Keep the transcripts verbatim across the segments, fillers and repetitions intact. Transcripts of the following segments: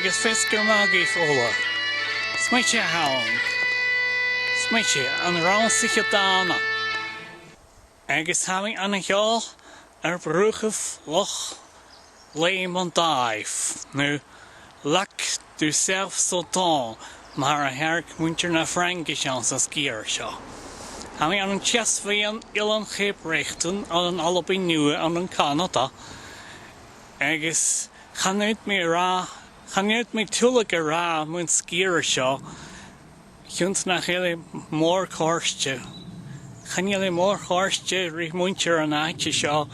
Agus feasgar math dhuibh uile. 'S mise a th' ann. 'S mise an Rannsachaidh Dàna. Agus tha mi an seo air bruachan Loch Lèim an Dàimh, no Lac du Cerf Sautant, mar a theirg muinntir na Fraingis anns an sgìre seo. Tha mi ann an teas-bhuidheann Eilean Cheap Bhreatainn, ann an Alba Nuadh, ann an Canada, agus chan fhaod mi ràdh, chan fhaod mi tuilleadh a ràdh mun sgìre seo, chionn 's nach eil e mòr-chòrdte. Chan eil e mòr-chòrdte ri muinntir an àite seo,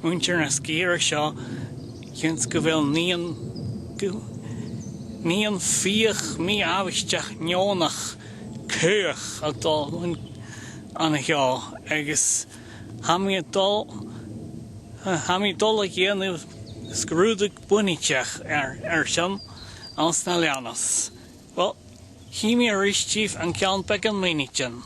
muinntir na sgìre seo, chionn 's gu bheil nighean, gu, nighean fiadhaich mì-àbhaisteach neònach caoch a' dol an, an seo, agus tha mi a' dol, tha mi a' dol a dhèanamh sgrùdadh bunaiteach air, airson anns na leannain. Uill, chì mi a-rithist sibh an ceann beagan mhionaidean.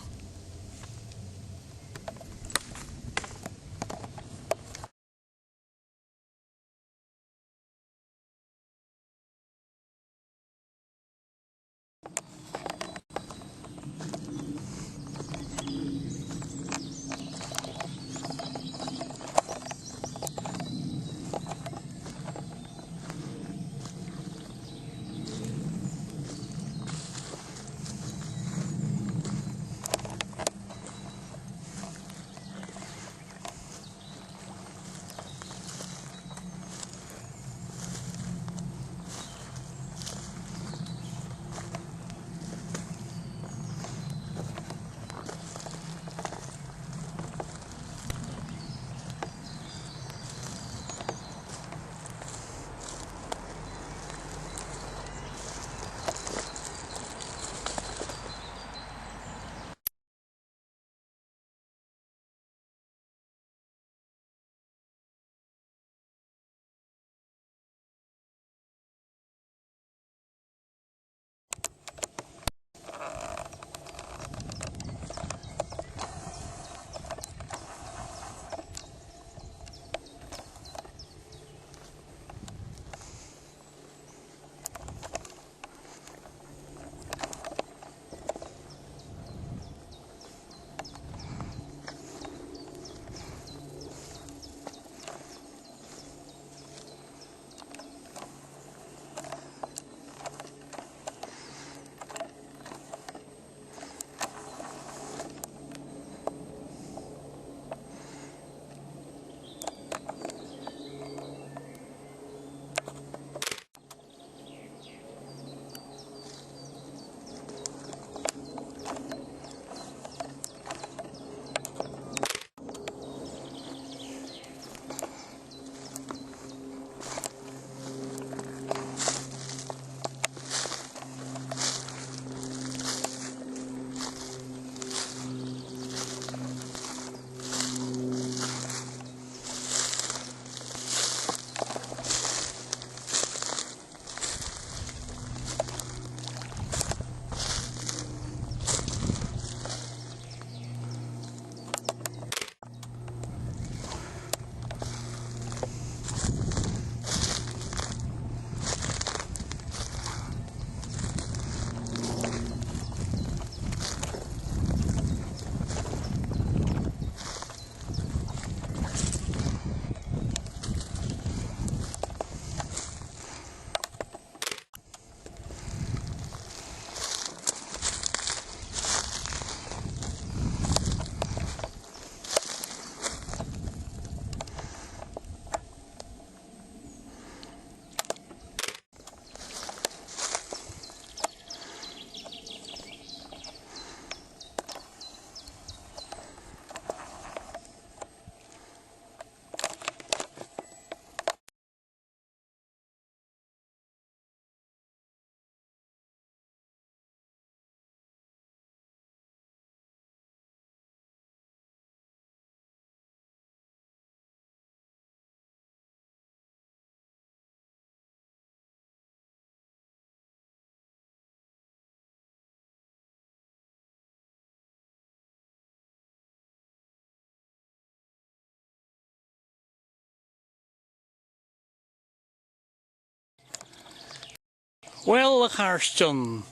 Uill, a chàirdean,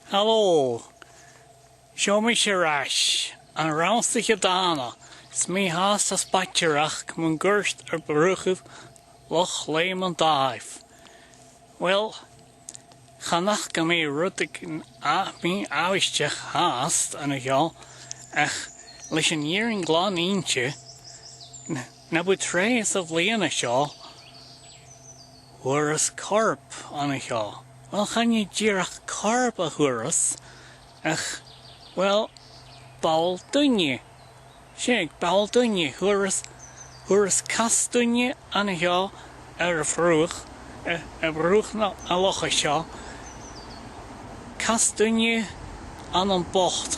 halò. Seo mise air ais, an rannsachaidh dàna. 'S mi fhathast a' spaidearachd mun cuairt air bruachan Loch Laomainn Dàimh. Uill, chan fhaca mi rudeigin a-, mì-àbhaisteach fhathast an seo, ach leis an fhìrinn glan innte, n-, na bu tràithe sa bhliadhna seo, fhuaras corp an seo. Uill, chan e dìreach corp a fhuaras, ach, uill, ball-duine. 'S e, ball-duine, fhuaras, fhuaras cas-duine an seo air a' bhruach, a, a' bhruach na, an loch seo. Cas-duine ann am bot.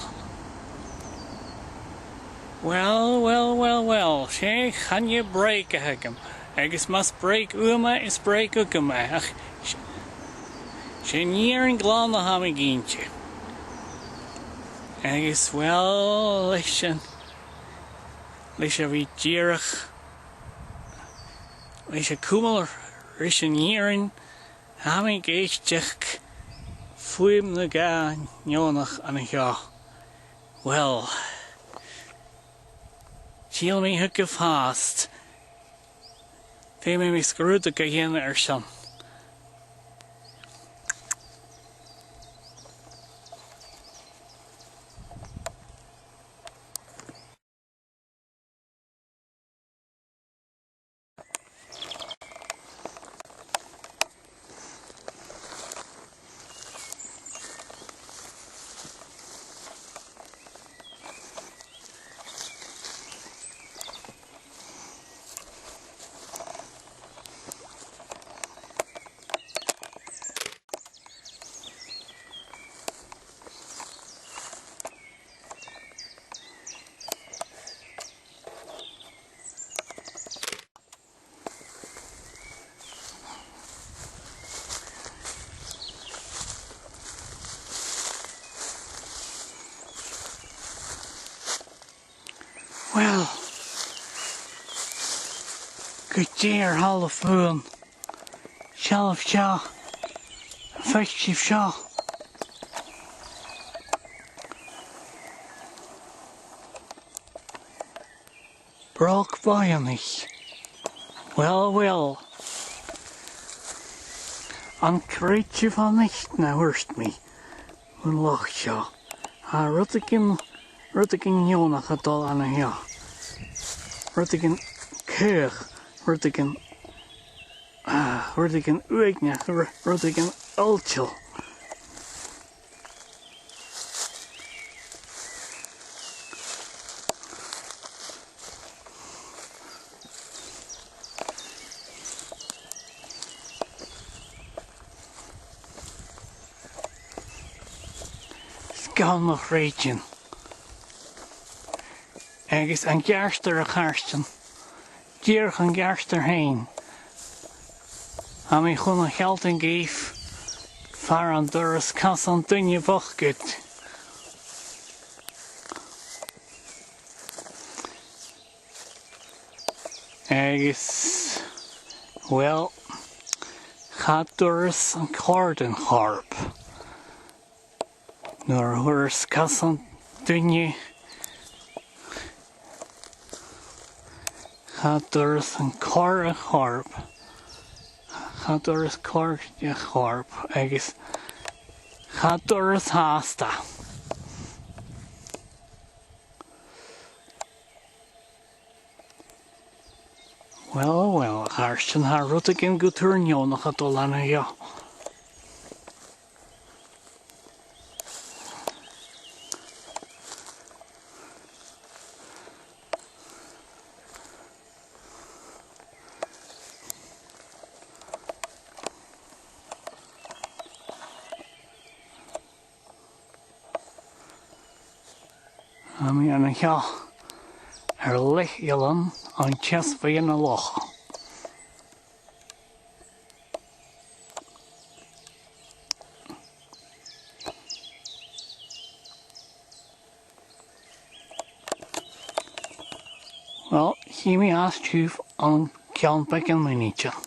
Uill, uill, uill, uill, 's e, chan e break a th' agam, agus mas break thu e, is break thugam e, ach 's, 's e an fhìrinn glan a tha mi ag innse. Agus, uill, leis an, leis a bhith dìreach, leis a' cumail ris an fhìrinn, tha mi ag èisteachd fuaim no dhà neònach an seo. Uill, till mi thugaibh fhathast. Feumaidh mi sgrùdadh a dhèanamh airson. Uill, gu dè air thalamh Mhumhain? Seallaibh seo. Faic sibh seo. Bròg Bhoireannaich. Uill, uill. An creid sibh an fheadhainn a thuirt mi mun loch seo? Tha rudeigin, rudeigin neònach a' dol an seo. Rudeigin caoch, rudeigin, ah, rudeigin uaigneach, ru-, rudeigin oillteil. 'S gann a chreidsinn. Agus an gearrtar, a chàirdean, dìreach an gearrtar fhèin. Tha mi chun a' shealltainn dhuibh far an doras casan duine bhochd. Agus, uill, cha turas an còrr den chorp. Nuair a thuras casan duine, cha turas an còrr a' chorp, cha turas còrr de chorp, agus cha turas fhathast e. Uill, uill, a chàirdean, tha rudeigin gu tur neònach a' dol an seo. Tha mi an seo air leth-eilean an teas-bhuidhe na locha. Uill, chì mi às sibh an ceann beagan mhionaidean.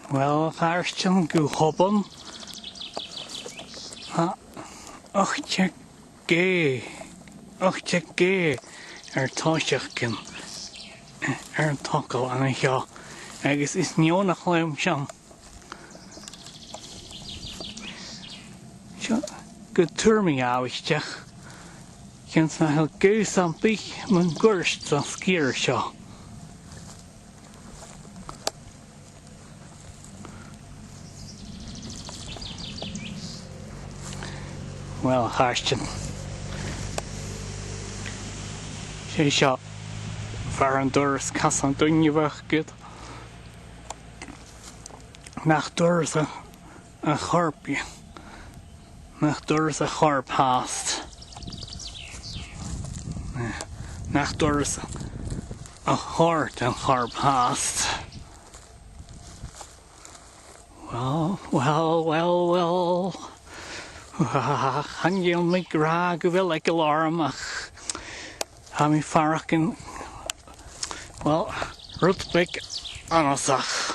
Uill, a chàirdean, gu h-obann. Tha ochd deug, ochd deug air tòiseachadh air an togail an seo, agus is neònach leam sin. Seo gu tuaireamaiseach, chionn 's nach eil gaoth sam bith mun cuairt san sgìre seo. Uill, a chàirdean, 's e seo far an turas casan duine a bh' agad. Nach turas a, a chorp, nach turas a chorp fhathast. Nach turas a chòrd an corp fhathast. Uill, uill, uill, uill. Chan eil mi ag ràdh gu bheil eagal orm, ach tha mi a' faireachdainn, uill, rud beag annasach.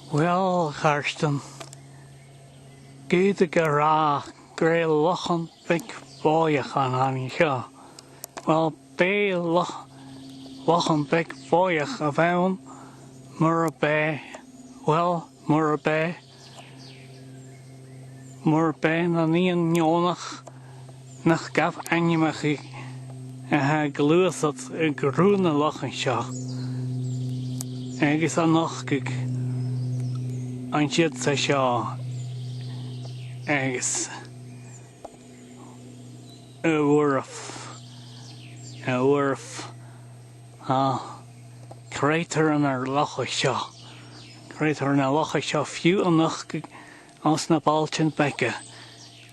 Uill, a chàirdean, dh'fhaodadh a ràdh gur e lochan beag bòidheach a th' ann an seo. Uill, b' e loch-, lochan beag bòidheach a bh' ann, mura b' e, uill, mura b' e, mura b' e na nighean neònach nach gabh ainmeachadh a tha a' gluasad a' ghnùth nan lochan seo, agus a' nochdadh an siud 's an seo, agus a' bhuaireadh, a' bhuaireadh, a' creutairean nan lochan seo. Creutairean nan lochan seo fiù a' nochdadh anns na bailtean beaga,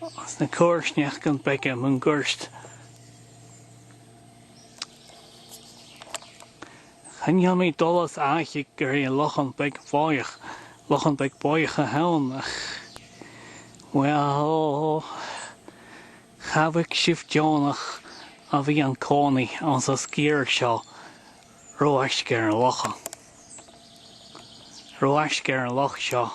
anns na coimhearsnachdan beaga mun cuairt. Chan eil mi dol a dh'aithghearr gur e lochan beag bòidheach, lochan beag bòidheach a th' ann, ach, uill, cha bhiodh sibh deònach a bhith an-còmhnaidh anns an sgìre seo ro fhaisg air an loch, ro fhaisg air an loch seo.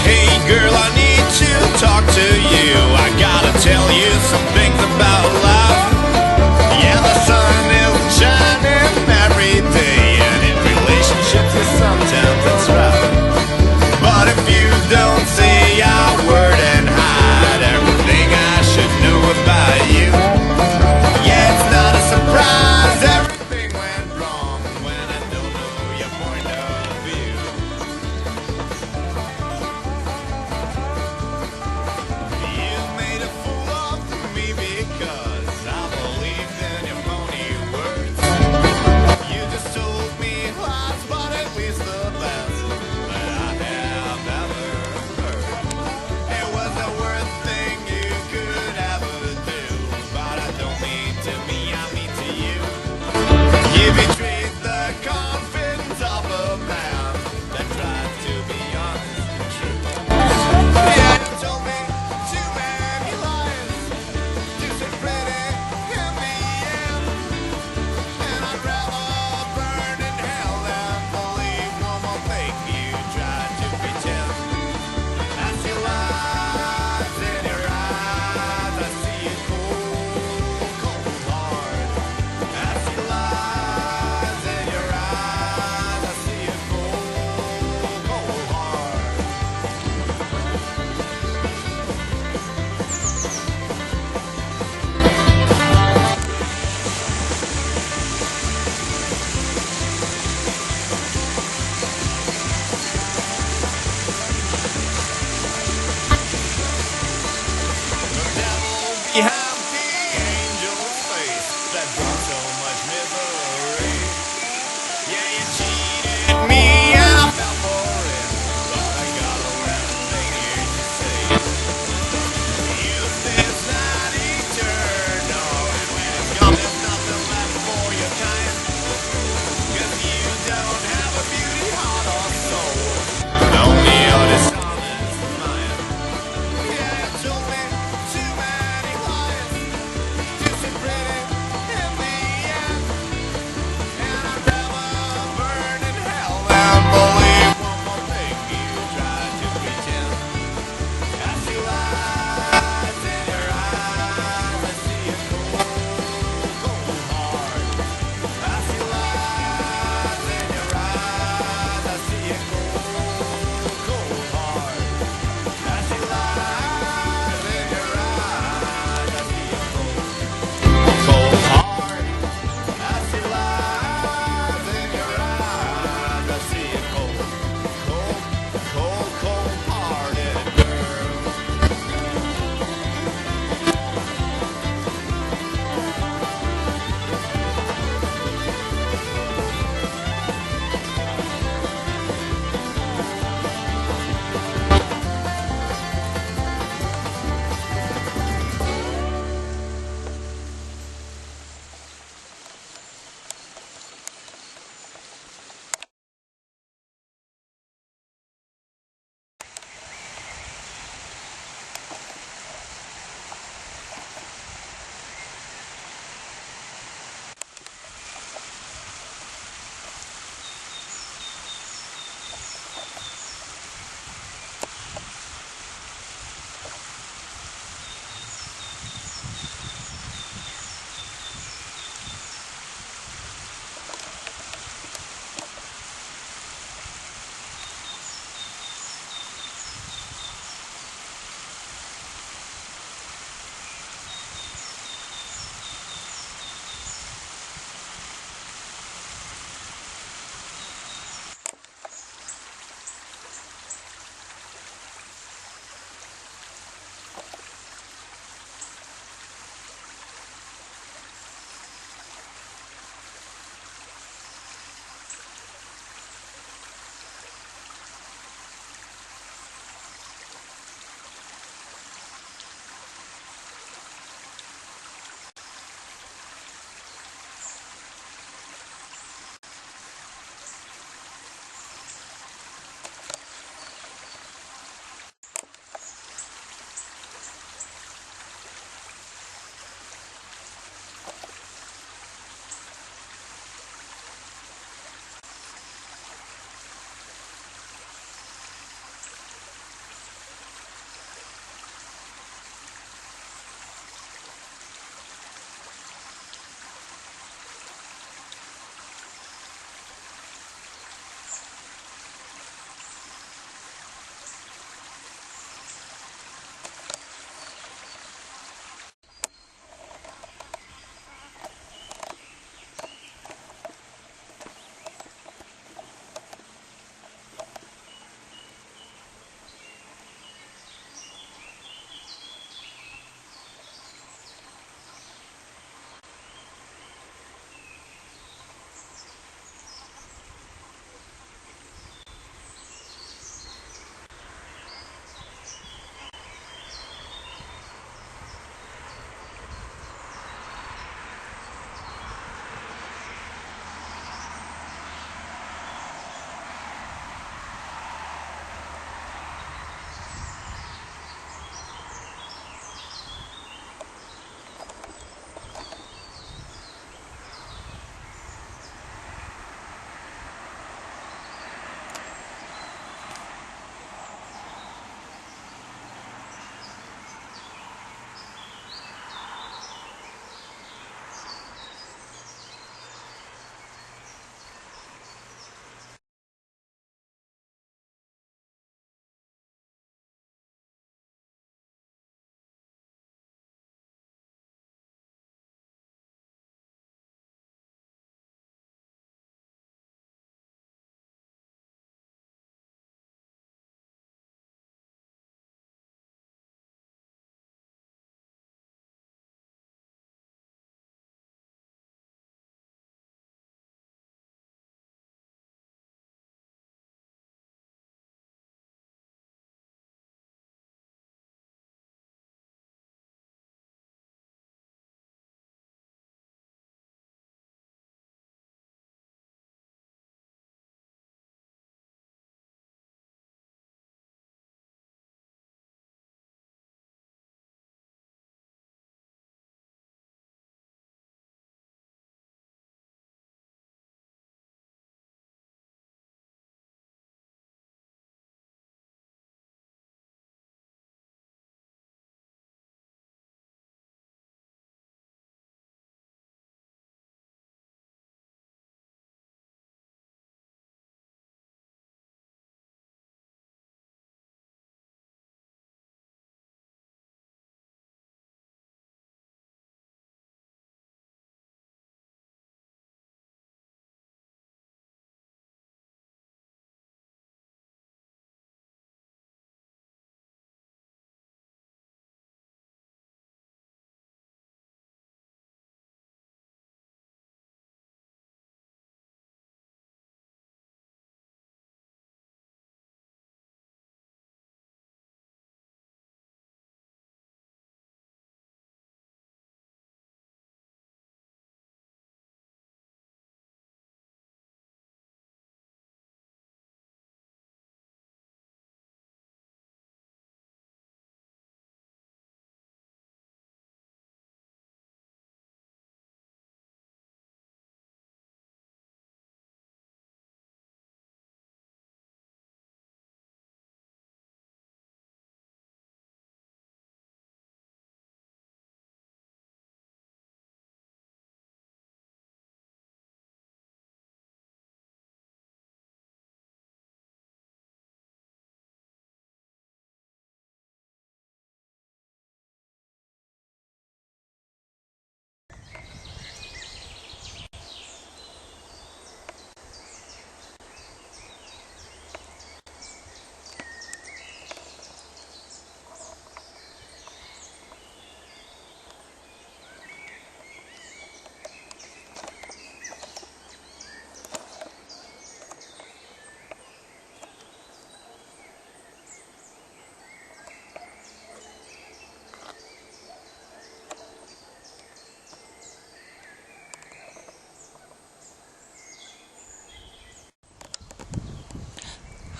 Hey girl, I need to talk to you. I gotta tell you some things about love. Yeah, the sun isn't shining every day, and in relationships it's sometimes it's rough. But if you don't say a word and hide everything I should know about you, yeah, it's not a surprise. Everything went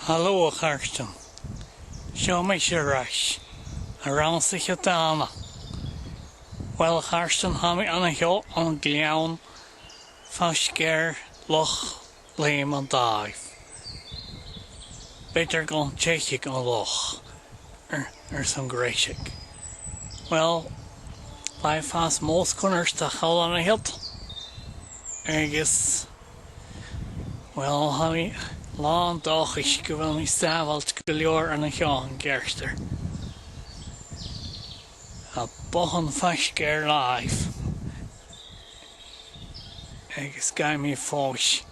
Halò, a chàirdean. Seo mise air ais. An rannsaicheadh tu an-dràsta? Uill, a chàirdean, tha mi an seo ann an gleann faisg air Loch Leum an Dàimh. B' fheudar dhomh teicheadh an loch air, airson greiseag. Uill, bha e a' fàs mòr cunnart a' chall an siud. Agus, uill, tha mi làn dòchais gu bheil mi sàbhailte gu leòr an seo an-ceartuair. A' bothan faisg air làimh. Agus gabhaidh mi fois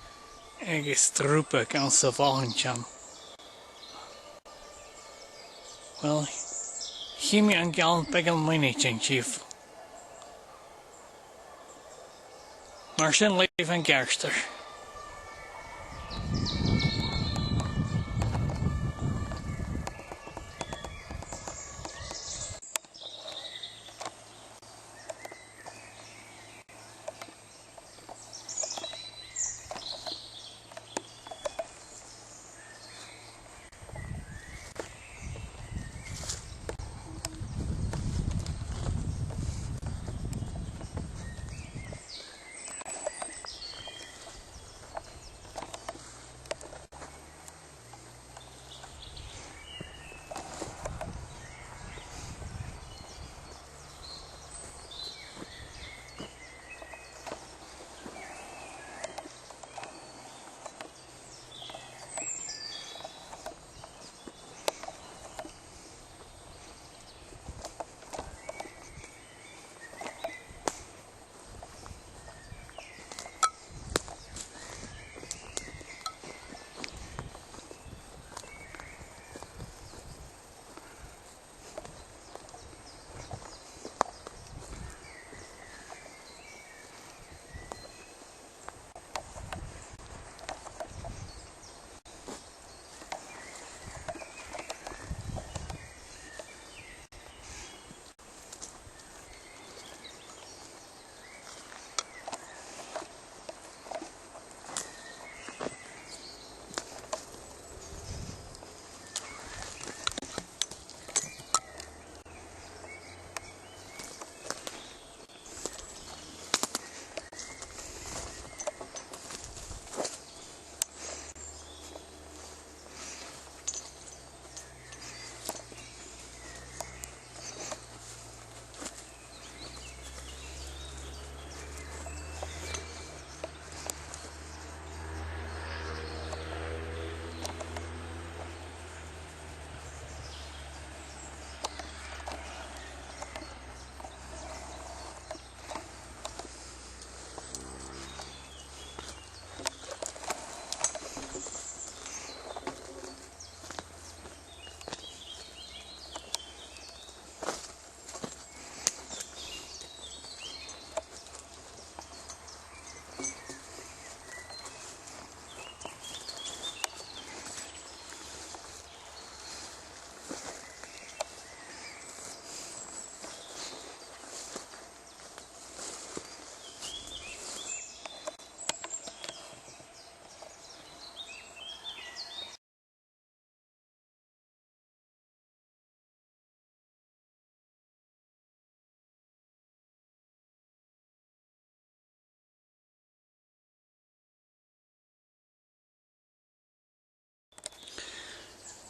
agus drùbadh anns a' bhothan sin. Uill, chì mi an ceann beagan mhionaidean sibh. Mar sin leibh an-ceartuair.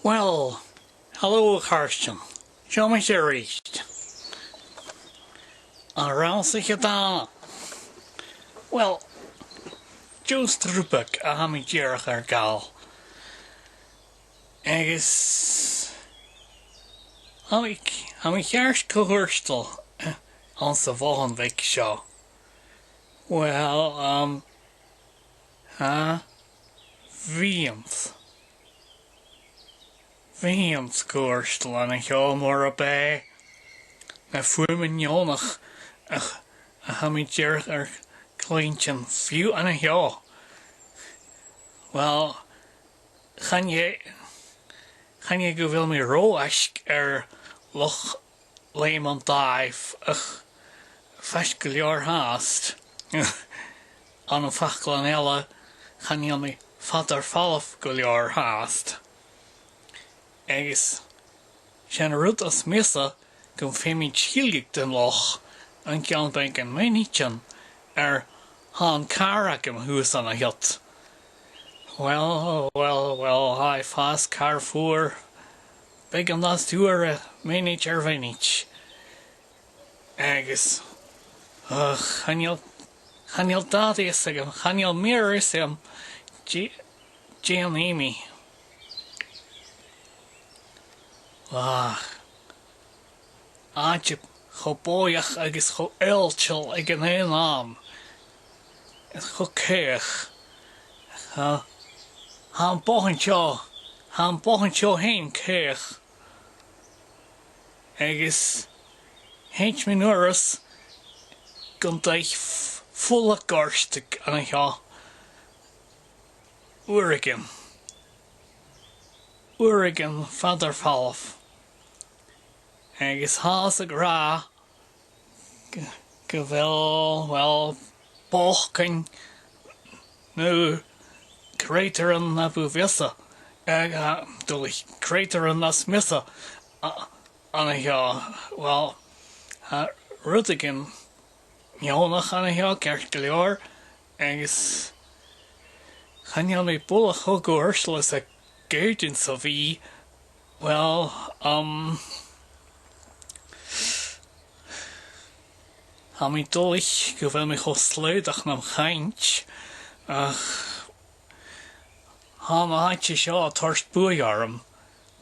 Uill, halò a chàirdean. Seo mise a-rithist. An rannsaich thu dàna? Uill, just drùbadh a tha mi dìreach air gabhail. Agus tha mi, tha mi ceart cho cofhurtail, eh, anns a' bhothan bheag seo. Uill, um, tha, bhithinn-sa. Bhithinn-sa cofhurtail an seo mura b' e na fuaimean neònach a, a tha mi dìreach air cluinntinn fiù an seo. Uill, chan e, chan e gu bheil mi ro fhaisg air Loch Leum an Dàimh ach faisg gu leòr fhathast. Ann am faclan eile, chan eil mi fada air falbh gu leòr fhathast. Agus 's e an rud as miosa gum feum sinn tilleadh dhan loch an ceann beagan mhionaidean, oir tha an càr agam shuas an siud. Uill, uill, uill, tha e a' fàs càr fuar, beagan nas fhuaire, mionaid air mhionaid. Agus, ach, chan eil, chan eil dad fhios agam, chan eil mìr fhios agam dè, dè nì mi. Ach, àite cho bòidheach agus cho eòltail aig an aon àm. Cho caoch. Tha, tha am bothan seo, tha am bothan seo fhèin caoch. Agus thèid mi an uair sin gun deach f-, fuil a' goirteachadh an seo. Uaireigin. Uaireigin fad air falbh. Agus thathas ag ràdh gu, gu bheil, uill, bochdainn no creutairean na bu mhiosa, eh, eh, duilich, creutairean nas miosa, a, an seo, uill, eh, rudeigin neònach an seo, ceart gu leòr, agus chan eil mi buileach cho cofhurtail 's a dh'fhaodainn-sa a bhith, uill, um, tha mi duilich gu bheil mi cho slaodach nam chainnt, ach tha an t-àite seo a' toirt buaidh orm,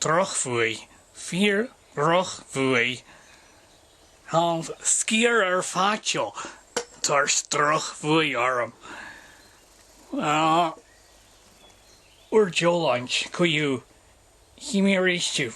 droch bhuaidh, fìor dhroch bhuaidh. Tha an sgìre air fad seo a' toirt droch bhuaidh orm. Ah, ur deòlaint, co-dhiù, chì mi a-rithist thu.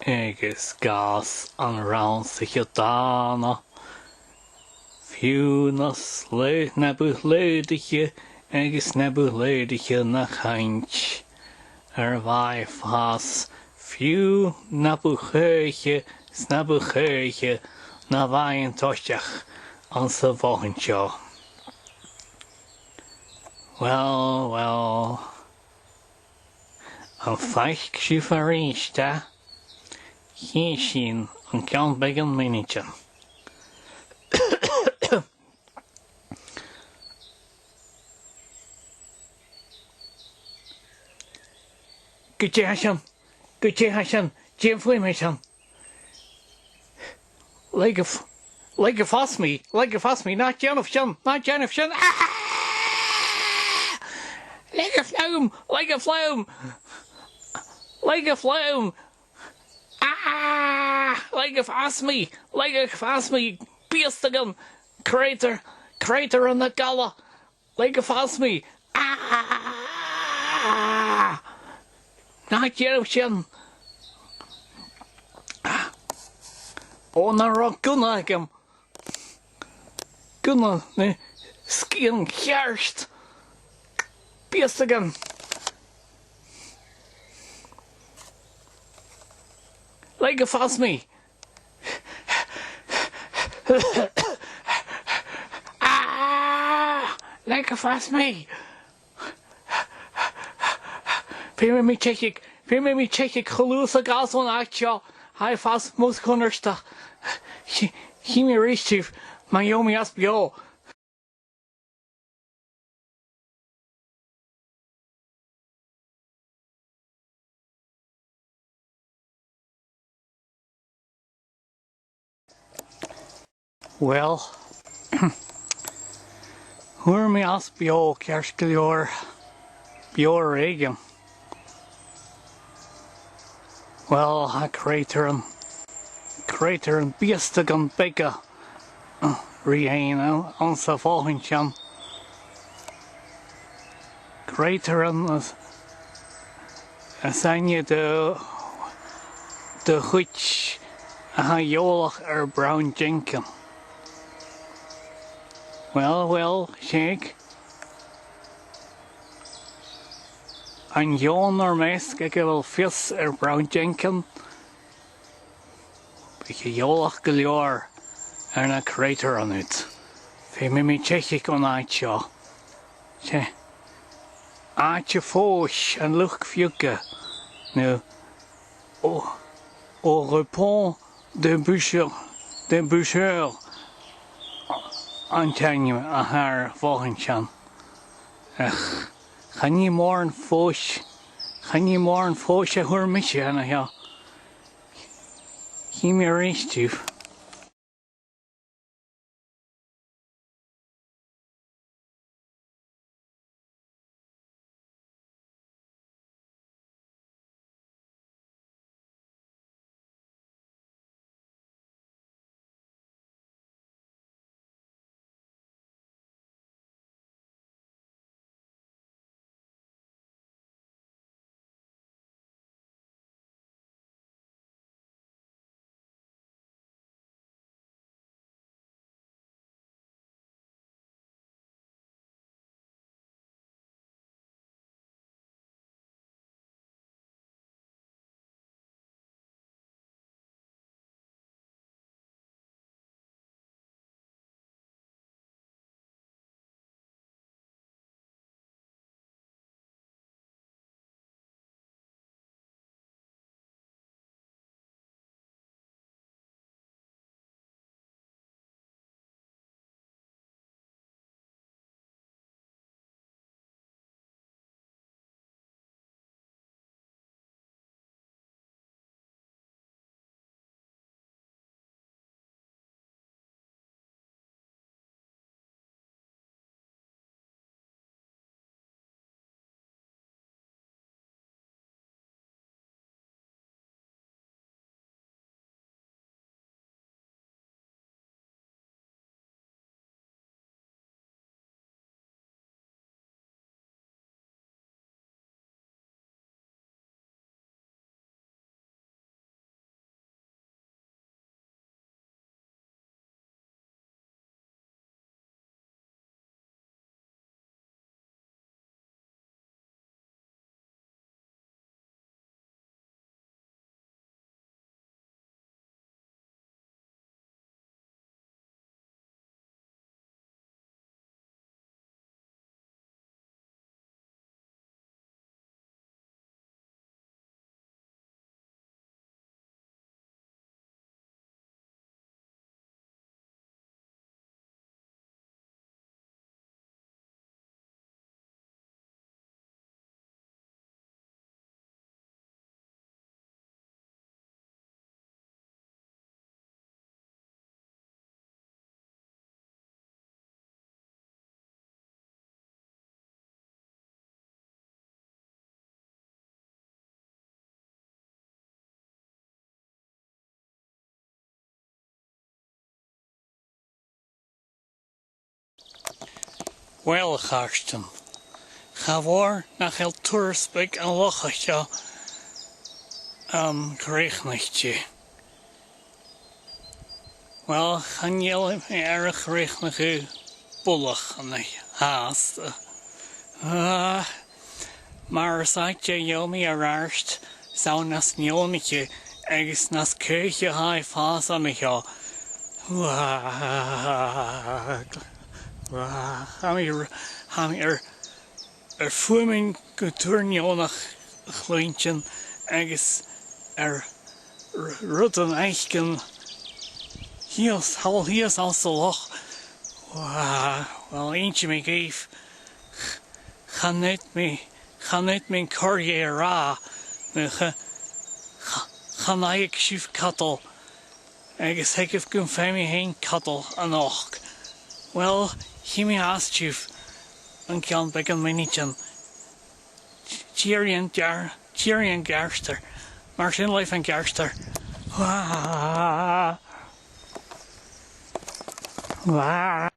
Agus dh'fhàs an rannsaiche dàna, fiù na bu shlaodaiche agus na bu shlaodaiche na chainnt, oir bha e a' fàs fiù na bu chaoiche 's na bu chaoiche na bha e an toiseach anns a' bhothan seo. Uill, uill. Am faic sibh a-rithist e? Chì sinn an ceann beagan mionaidean. Gu dè tha sin? Gu dè tha sin? Dè am fuaim a tha sin? Leig a f-, leig a fàs mi, leig a fàs mi, na dèanaibh sin, na dèanaibh sin. Ah! Leig a fliugham, leig a fliugham. Leig a fliugham. Ah! Leig a fàs mi, leig a fàs mi, biastagan, creutair, creutairean na galla. Leig a fàs mi. Ah! Na dèanaibh sin. Ò, nan robh gunna agam. Gunna, na sgian cheart. Biastagan. Leig a fàs mi. Ah! Leig a fàs mi. Feumaidh mi teicheadh, feumaidh mi teicheadh cho luath 's a ghabhas on àite seo. Tha e a' fàs mòr chunnartach. Chì, chì mi a-rithist sibh, ma gheibh mi às beò. Uill, fhuair mi às beò ceart gu leòr, beò air èiginn. Uill, tha creutairean, creutairean biastagan beaga, uh, ri fhaighinn anns a' bhothan sin. Creutairean as, as aithne do, do chuid a tha eòlach air Brown Jenkin. Uill, uill, seadh. An eun air measg aig a bheil fios air Brown Jenkin, bidh e eòlach gu leòr air na creutairean ud. Feumaidh mi teicheadh on àite seo. 'S e àite fois an luchd-bheaga, no au, au repos des bûcheurs, des bûcheurs an t-ainm a th' air a' bhothain sin. Ach chan e mòran fois, chan e mòran fois a fhuair mise an seo. Chì mi a-rithist sibh. Uill, a chàirdean, cha mhòr nach eil turas beag an locha seo, um, críochnaich. Uill, chan eil mi air a chríochnachadh buileach an-dràsta. Ah, mar as àite gheibh mi air adhart, 's ann nas neònaiche agus nas caoiche a tha e a' fàs an seo. Uah, uah, tha mi, tha mi air, air fuaimean gu tur neònach a chluinntinn agus air r-, rudan fhaicinn shìos, thall shìos anns an loch. Uah, uill, innsidh mi dhuibh, ch-, chan fhaod mi, chan fhaod mi an còrr dheth a ràdh, no cha, cha, chan fhaigheadh sibh cadal, agus theagaibh gum faigh mi fhèin cadal a-nochd. Uill, chì mi às sibh an ceann beagan mhionaidean. Tìoraidh an gear-, tìoraidh an geartair. Mar sin leibh an geartair. Uah. Uah.